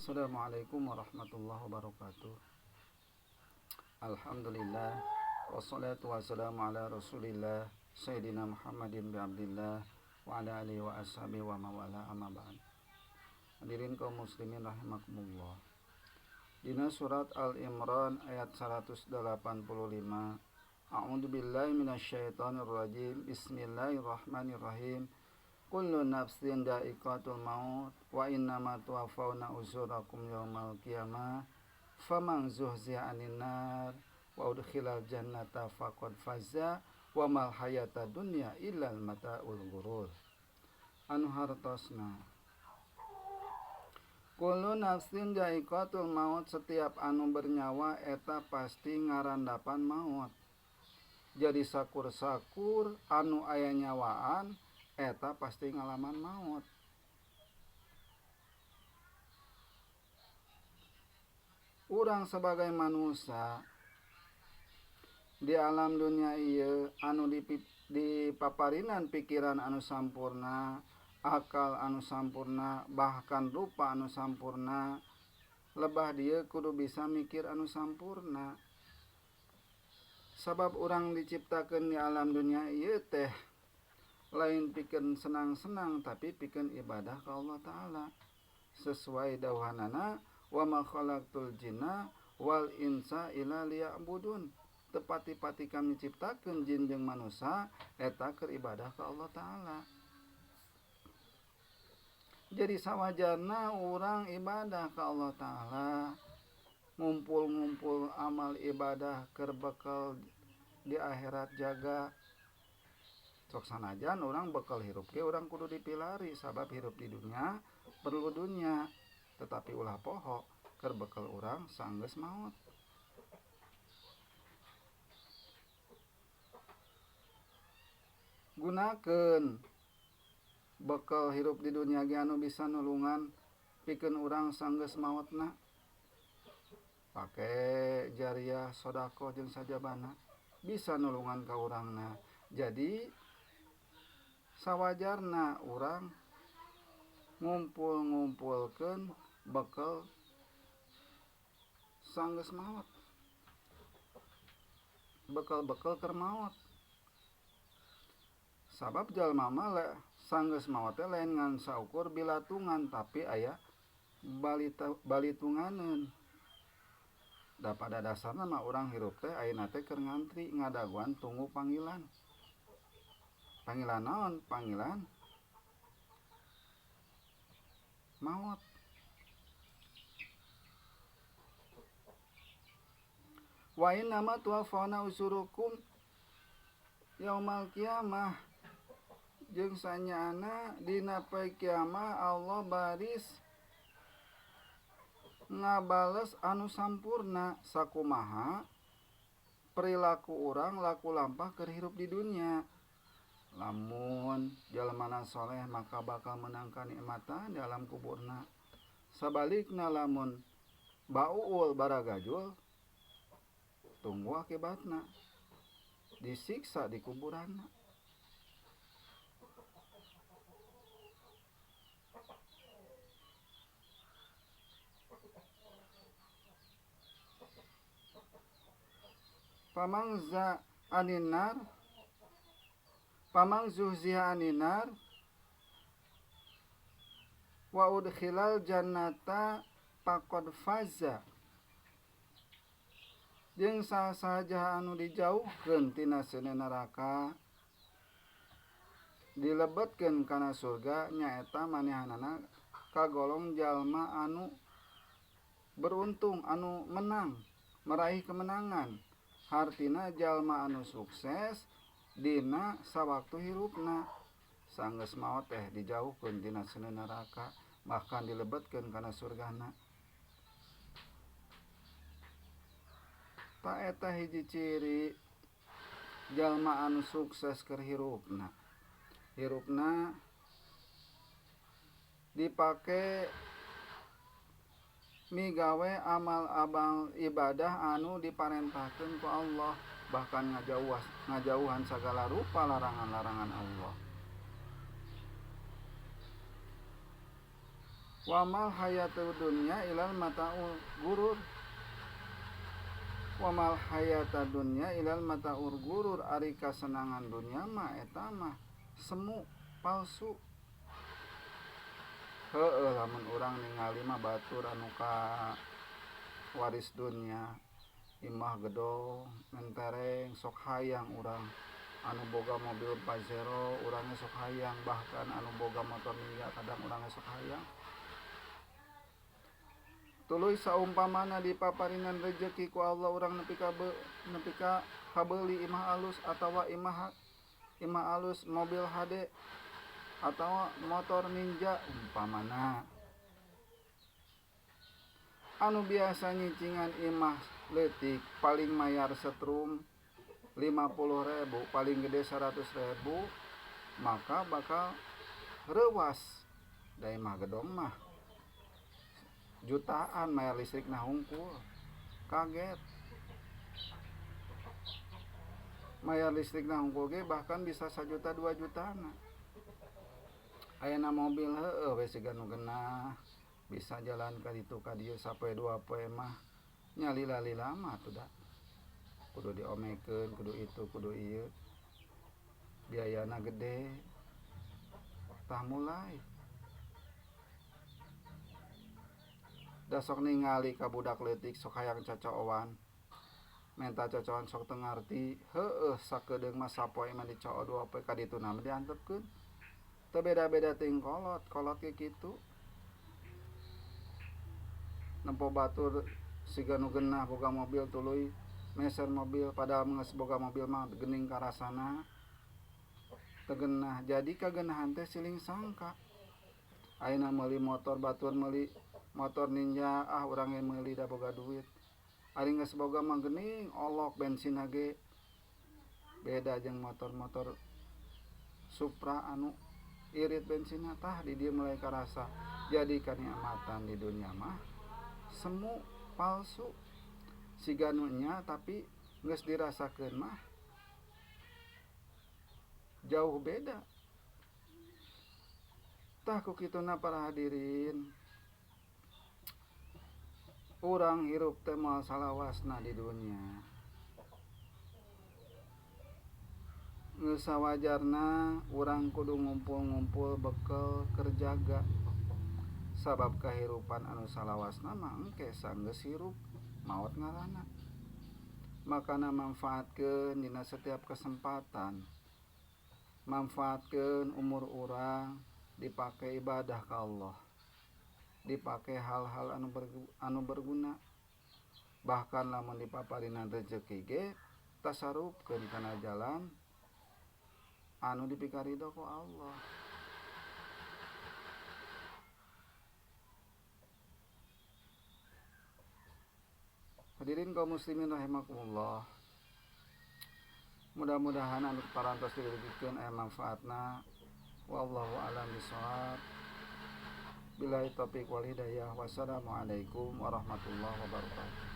Assalamualaikum warahmatullahi wabarakatuh. Alhamdulillah wassalatu wassalamu ala Rasulillah Sayyidina Muhammadin bi Abdillah wa ala alihi wa ashabihi wa mawala amma ba'd. Hadirin kaum muslimin rahimakumullah. Dina surat Al-Imran ayat 185. A'udzu billahi minasyaitonir rajim. Bismillahirrahmanirrahim. Kullu nafsin dha'iqatul maut wa innama tuwaffawna ujurakum yaumal qiyamah faman zuhziha 'anil nar wa udkhilal jannata faqad faza wa mal hayata dunya illal mata'ul ghurur. Anu hartosna kullu nafsin dha'iqatul maut, setiap anu bernyawa eta pasti ngarandapan maut. Jadi sakur-sakur anu aya nyawaan eta pasti ngalaman maut. Urang sebagai manusia di alam dunia ieu anu dipaparinan pikiran anu sampurna, akal anu sampurna, bahkan rupa anu sampurna, lebah dieu kudu bisa mikir anu sampurna. Sabab urang diciptakeun di alam dunia ieu teh lain pikeun senang-senang tapi pikeun ibadah ka Allah Ta'ala. Sesuai dawuhanana wa ma khalaqtul jinna wal insa illa liya'budun. Tepati-pati kami ciptakeun jin jeung manusia eta keur ibadah ka Allah Ta'ala. Jadi sawajarna urang ibadah ka Allah Ta'ala, ngumpul-ngumpul amal ibadah keur bekal di akhirat jaga. Sok sanajan orang bekal hirup ge urang kudu dipilari sabab hirup di dunia perlu dunia, tetapi ulah poho keur bekal urang sanggeus maot. Gunakeun bekal hirup di dunia ge anu bisa nulungan pikeun urang sanggeus maotna. Pake jariah sedekah jeung sajabana bisa nulungan ka urangna. Jadi sawajarna urang ngumpul-ngumpulkeun bekal sanggeus maot, bekal-bekal keur maot. Sabab jalma mah sanggeus maot teh lain ngan saukur bilatungan tapi aya balitunganeun. Da pada dasarna mah urang hirup teh ayeuna teh keur ngantri ngadaguan tunggu panggilan. Panggilan naon? Panggilan maut. Wa innama tuwaffawna ujurukum yaumal qiyamah. Jeung sanyana dina poe kiamah Allah baris ngabales anu sampurna sakumaha perilaku urang laku lampah keur hirup di dunia. Lamun jalmana soleh maka bakal menang kanikmatan di alam kuburna. Sabalikna lamun bauul baragajul tunggu akibatna disiksa di kuburanna. Pamangza aninar pamang zuhziha aninar wa udkhilal jannata faqad faza. Jeung saha-saha anu dijauhkeun tina seuneu neraka dilebetkeun kana surga nyaeta manehanana kagolong jalma anu beruntung, anu menang, meraih kemenangan. Hartina jalma anu sukses dina sawaktu hirupna sanggeus maot teh dijauhkeun tina seuneu neraka bahkan dilebetkeun kana surgana. Ta eta hiji ciri jalma anu sukses keur hirupna. Hirupna dipake migawe amal-amal ibadah anu diparentahkeun ku Allah, bahkan ngajauhan segala rupa larangan-larangan Allah. Wa mal hayatud dunya ilal mata'ul gurur. Wa mal hayata dunya ilal mata'ul gurur, ari kasenangan dunya mah eta mah semu, palsu. Heueuh lamun urang ningali mah batur anu ka waris dunya, imah gedong, mentereng, sok hayang urang. Anu boga mobil Pajero urangnya sok hayang, bahkan anu boga motor Ninja kadang urangnya sok hayang. Tuluy saumpamana dipaparinan rejeki ku Allah urang nepi ka kabeuli imah alus atawa imah alus mobil HD atawa motor Ninja umpamana. Anu biasa nyicingan imah leutik paling mayar setrum 50.000, paling gede 100.000, maka bakal reuwas. Da imah gedong mah jutaan mayar listrik nah hungkul. Kaget. Mayar listrik nah hungkul ge bahkan bisa 1 juta 2 jutana. Ayeuna mobil heueuh we siga nu genah, bisa jalan ka ditu ka dieu sapoe dua poe mah nya lila-lila mah atuh da. Kudu diomekeun, kudu itu, kudu ieu. Biayana gede. Tah mulai. Da sok ningali ka budak leutik sok hayang cocooan. Menta cocooan sok teu ngarti, heueuh sakedeung mah sapoe mah dicoo dua poe ka dituna mah diantepkeun. Teu beda-beda teuing kolot, kolot ge kitu. Nempo batur siga nu genah boga mobil tuluy meser mobil, padahal geus boga mobil mah geuning karasana teu genah. Jadi kagenahan teh siling sangka. Ayeuna meuli motor batur meuli motor Ninja, ah urang ge meuli da boga duit. Ari geus boga mah geuning olok bensinna ge beda jeung motor-motor Supra anu irit bensinna. Tah di dieu mulai karasa. Jadi kanikmatan di dunia mah semu, palsu. Siga nu nya tapi geus dirasakeun mah jauh beda. Tah ku kituna para hadirin, urang hirup teh moal salawasna di dunia. Geus sawajarna urang kudu ngumpul-ngumpul bekel keur jaga. Sabab kahirupan anu salawasna mah engke sanggeus hirup maot ngaranna. Makana manfaatkeun dina setiap kesempatan. Manfaatkeun umur urang dipake ibadah ka Allah. Dipake hal-hal anu berguna. Bahkan lamun dipaparina rezeki ge tasarupkeun kana jalan anu dipikarido ku Allah. Hadirin kaum muslimin rahimakumullah. Mudah-mudahan anu parantos diberikan aya manfaatna. Wallahu a'lam bishawab. Billahi taufiq wal hidayah. Wassalamualaikum warahmatullahi wabarakatuh.